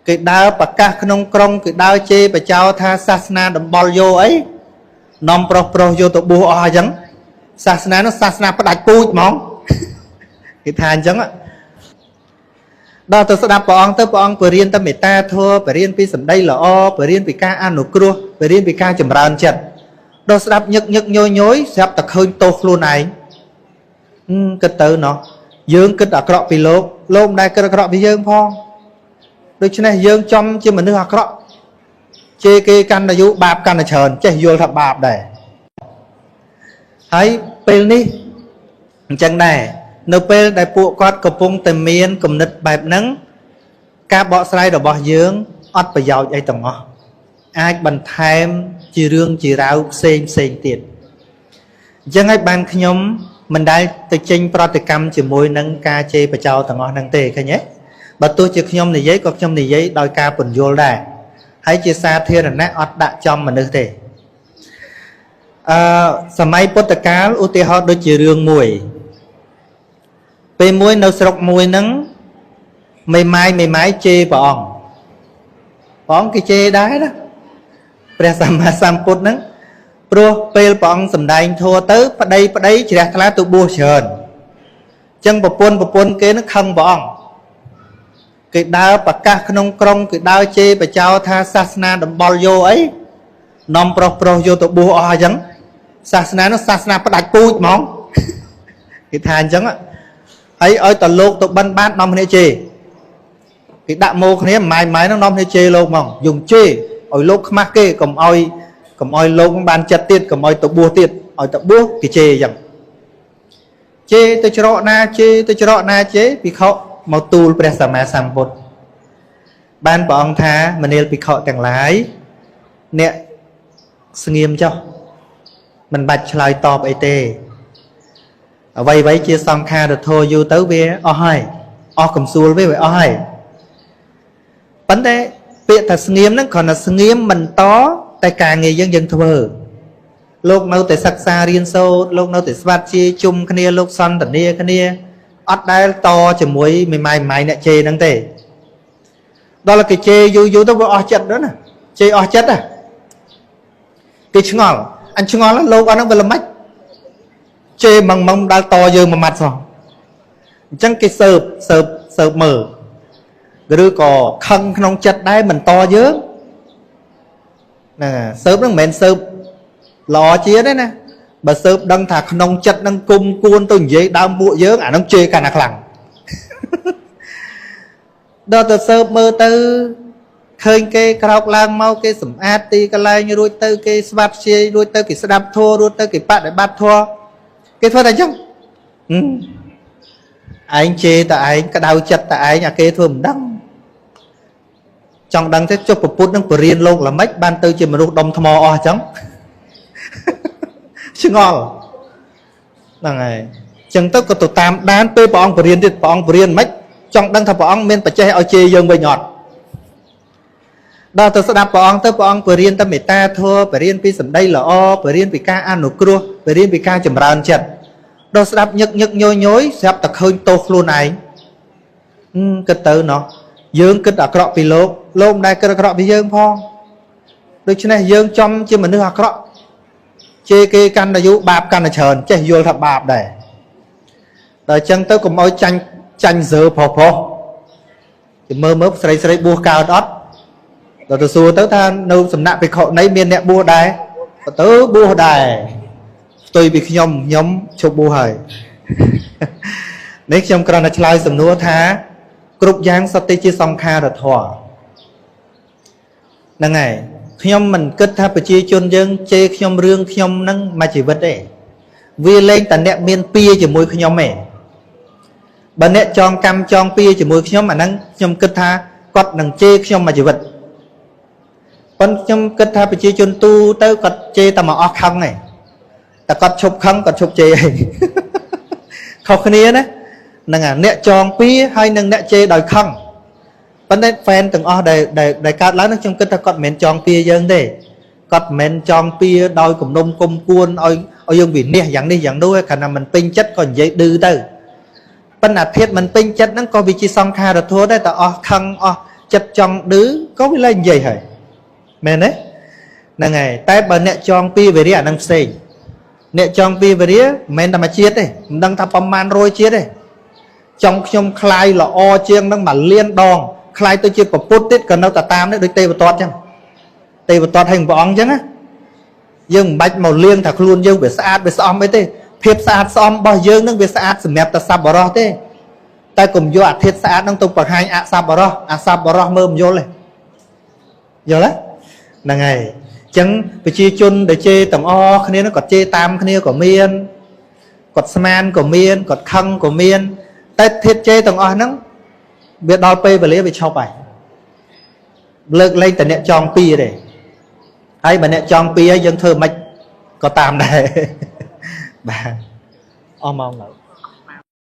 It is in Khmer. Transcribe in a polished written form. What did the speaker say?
គេដើរប្រកាសក្នុងក្រុងគេដើរជេរបចោថាសាសនាដំបល់យោអីនាំប្រុសប្រុសយកទៅបួសអស់អញ្ចឹងសាសនានោះសាសនាផ្ដាច់ពូជហ្មងគេថាអញ្ចឹងដល់ទៅស្ដាប់ព្រះអង្គទៅព្រះអង្គបរៀនតែមេត្តាធម៌បរៀនពីសម្ដីល្អបរៀនពីការអនុគ្រោះបរៀនពីការចម្រើនចិត្តដល់ស្ដាប់ញឹកញឹកញយញយស្រាប់តែឃើញទោសខ្លួនឯងគិតទៅណោះយើងគិតអាក្រក់ពីលោកលោកមិនដែលគិតអាក្រក់ពីយើងផងដូច្នេះយើងចំជាមនុស្សអាក្រក់ជេរគេកាន់អាយុបាបកាន់តែច្រើនចេះយល់ថាបាបដែរហើយពេលនេះអញ្ចឹងដែរនៅពេលដែលពួកគាត់កំពុងតែមានគំនិតបែបហ្នឹងការបកស្រាយរបស់យើងអត់ប្រយោជន៍អីទាំងអស់អាចបន្ថែមជារឿងជារាវផ្សេងផ្សេងទៀតអញ្ចឹងហើយបានខ្ញុំមិនដែលទៅចេញប្រតិកម្មជាមួយនឹងការជេរបចោទាំងអស់ហ្នឹងទេឃើញទេបើទោះជាខ្ញុំនិយាយក៏ខ្ញុំនិយាយដោយការពន្យល់ដែរហើយជាសាធារណៈអត់ដាក់ចំមនុស្សទេអឺសម័យពុទ្ធកាលឧទាហរណ៍ដូចជារឿងមួយពេលមួយនៅស្រុកមួយហ្នឹងមេម៉ាយមេម៉ាយជេរព្រះអង្គព្រះអង្គគេជេរដែរណាព្រះសម្មាសម្ពុទ្ធហ្នឹងព្រោះពេលព្រះអង្គសម្ដែងធម៌ទៅប្តីប្តីជ្រះថ្លាទៅបួសច្រើនអញ្ចឹងប្រពន្ធប្រពន្ធគេនឹងខឹងព្រះអង្គគេដើរប្រកាសក្នុងក្រុងគេដើរជេរបចោថាសាសនាដំបល់យោអីនាំប្រុសប្រុសយកទៅបួសអស់អញ្ចឹងសាសនានោះសាសនាផ្ដាច់ពូជហ្មងគេថាអញ្ចឹងហើយឲ្យតលោកទៅបិណ្ឌបាននាំគ្នាជេរគេដាក់ម៉ូគ្នាម៉ាយម៉ាយហ្នឹងនាំគ្នាជេរលោកហ្មងយងជេរឲ្យលោកខ្មាស់គេកុំឲ្យកុំឲ្យលោកបានចិត្តទៀតកុំឲ្យទៅបួសទៀតឲ្យទៅបួសគេជេរអញ្ចឹងជេរទៅច្រកណាជេរទៅច្រកណាជេរភិក្ខុមកទូលព្រះសម្មាសម្ពុទ្ធបានព្រះអង្គថាមនាលភិក្ខុទាំងឡាយអ្នកស្ងៀមចុះមិនបាច់ឆ្លើយតបអីទេអ្វីអ្វីជាសង្ខារធម៌យូរទៅវាអស់ហើយអស់កំសួលវាវាអស់ហើយប៉ុន្តែពាក្យថាស្ងៀមហ្នឹងគ្រាន់តែស្ងៀមមិនតតែការងារយើងយើងធ្វើលោកនៅតែសិក្សារៀនសូត្រលោកនៅតែស្វាត់ជាជុំគ្នាលោកសន្ទនាគ្នាអត់ដែលតជាមួយមេម៉ាយម៉ាយអ្នកជេរហ្នឹងទេដល់គេជេរយូរយូរទៅវាអស់ចិត្តទៅណាជេរអស់ចិត្តណាគេឆ្ងល់អញឆ្ងល់លោកអត់ហ្នឹងវាល្មិចជេរម៉ងម៉ងដល់តយើងមួយម៉ាត់សោះអញ្ចឹងគេសើបសើបសើបមើលឬក៏ខឹងក្នុងចិត្តដែរមិនតយើងហ្នឹងសើបហ្នឹងមិនមែនសើបល្អជាទេណាបើសើបដឹងថាក្នុងចិត្តនឹងគុំគួនទៅនិយាយដើមពួកយើងអាហ្នឹងជេរកាន់តែខ្លាំងដល់ទៅសើបមើលទៅឃើញគេក្រោកឡើងមកគេសម្អាតទីកន្លែងរួចទៅគេស្វាត់ជាយរួចទៅគេស្ដាប់ធម៌រួចទៅគេបដិបត្តិធម៌គេធ្វើតែអញ្ចឹងឯងជេរតែឯងក្តៅចិត្តតែឯងអាគេធ្វើមិនដឹងចង់ដឹងទេចុះពពុទ្ធនឹងបរៀនលោកល្មិចបានទៅជាមនុស្សដុំថ្មអស់អញ្ចឹងឆ្ងល់ហ្នឹងហើយអញ្ចឹងទៅក៏ទៅតាមដានពេលព្រះអង្គបរៀនទៀតព្រះអង្គបរៀនមិនចង់ដឹងថាព្រះអង្គមានបច្ចេកឲ្យជេរយើងវិញអត់ដល់ទៅស្ដាប់ព្រះអង្គទៅព្រះអង្គបរៀនតែមេត្តាធម៌បរៀនពីសម្ដីល្អបរៀនពីការអនុគ្រោះបរៀនពីការចម្រើនចិត្តដល់ស្ដាប់ញឹកញឹកញយញយស្រាប់តែឃើញទោសខ្លួនឯងគិតទៅណោះយើងគិតអាក្រក់ពីលោកលោកមិនដែលគិតអាក្រក់ពីយើងផងដូច្នេះយើងចំជាមនុស្សអាក្រក់ជេរគេកាន់អាយុបាបកាន់តែច្រើនចេះយល់ថាបាបដែរដល់អញ្ចឹងទៅកុំឲ្យចាញ់ចាញ់សើប្រុសប្រុសគេមើលមើលស្រីស្រីបួសកើតអត់ដល់ទៅសួរទៅថានៅសំណាក់ភិក្ខុនៃមានអ្នកបួសដែរទៅបួសដែរផ្ទុយពីខ្ញុំខ្ញុំឈប់បួសហើយនេះខ្ញុំគ្រាន់តែឆ្លើយសំណួរថាគ្រប់យ៉ាងសុទ្ធតែជាសង្ខារធម៌ហ្នឹងហើយខ្ញុំមិនគិតថាប្រជាជនយើងជេរខ្ញុំរឿងខ្ញុំហ្នឹងមួយជីវិតទេវាលែងតែអ្នកមានពៀជាមួយខ្ញុំទេបើអ្នកចងកម្មចងពៀជាមួយខ្ញុំអាហ្នឹងខ្ញុំគិតថាគាត់នឹងជេរខ្ញុំមួយជីវិតប៉ុន្តែខ្ញុំគិតថាប្រជាជនទូទៅគាត់ជេរតែមកអស់ខឹងឯងតែគាត់ឈប់ខឹងគាត់ឈប់ជេរឯងខុសគ្នាណាហ្នឹងអាអ្នកចងពៀហើយនឹងអ្នកជេរដោយខឹងប៉ុន្តែ fan ទាំងអស់ដែលដែលកើតឡើងហ្នឹងខ្ញុំគិតថាគាត់មិនមែនចងពៀយើងទេគាត់មិនមែនចងពៀដោយគំនុំគុំគួនឲ្យឲ្យយើងវិនិច្ឆ័យយ៉ាងនេះយ៉ាងនោះឯងគ្រាន់តែមិនពេញចិត្តក៏និយាយឌឺទៅប៉ុន្តែធាតមិនពេញចិត្តហ្នឹងក៏វាជាសង្ខារធម៌ដែរតែអស់ខឹងអស់ ចិត្តចង់ឌឺក៏វាលែងនិយាយហើយមែនទេហ្នឹងហើយតែបើអ្នកចងពីវិរិយអានឹងផ្សេងអ្នកចងពីវិរិយមិនមែនតែមួយជាតិទេមិនដឹងថាប្រមាណរយជាតិទេចង់ខ្ញុំคลายល្អជាងនឹងមួយលានដងคลายទៅជាពពុទ្ធទៀតក៏នៅតែតាមនេះដូចទេវទត្តចឹងទេវទត្តឲ្យព្រះអង្គចឹងណាយើងមិនបាច់មកលៀងថាខ្លួនយើងវាស្អាតវាស្អំអីទេភាពស្អាតស្អំរបស់យើងនឹងវាស្អាតសម្រាប់តែសប្បុរសទេតែកុំយកអាធិធស្អាតនឹងទៅបង្ហាញអសប្បុរសអសប្បុរសមើលមិនយល់ទេយល់ទេហ្នឹងហើយអញ្ចឹងប្រជាជនដែលជេរទាំងអស់គ្នានឹងក៏ជេរតាមគ្នាក៏មានគាត់ស្មានក៏មានគាត់ខឹងក៏មានតែធាតជេរទាំងអស់ហ្នឹងវាដល់ពេលវេលាវាឈប់ហើយលើកលែងតែអ្នកចងពីរទេហើយបើអ្នកចងពីរហើយយើងធ្វើមិនក៏តាមដែរបាទអស់ម៉ោងហើយ។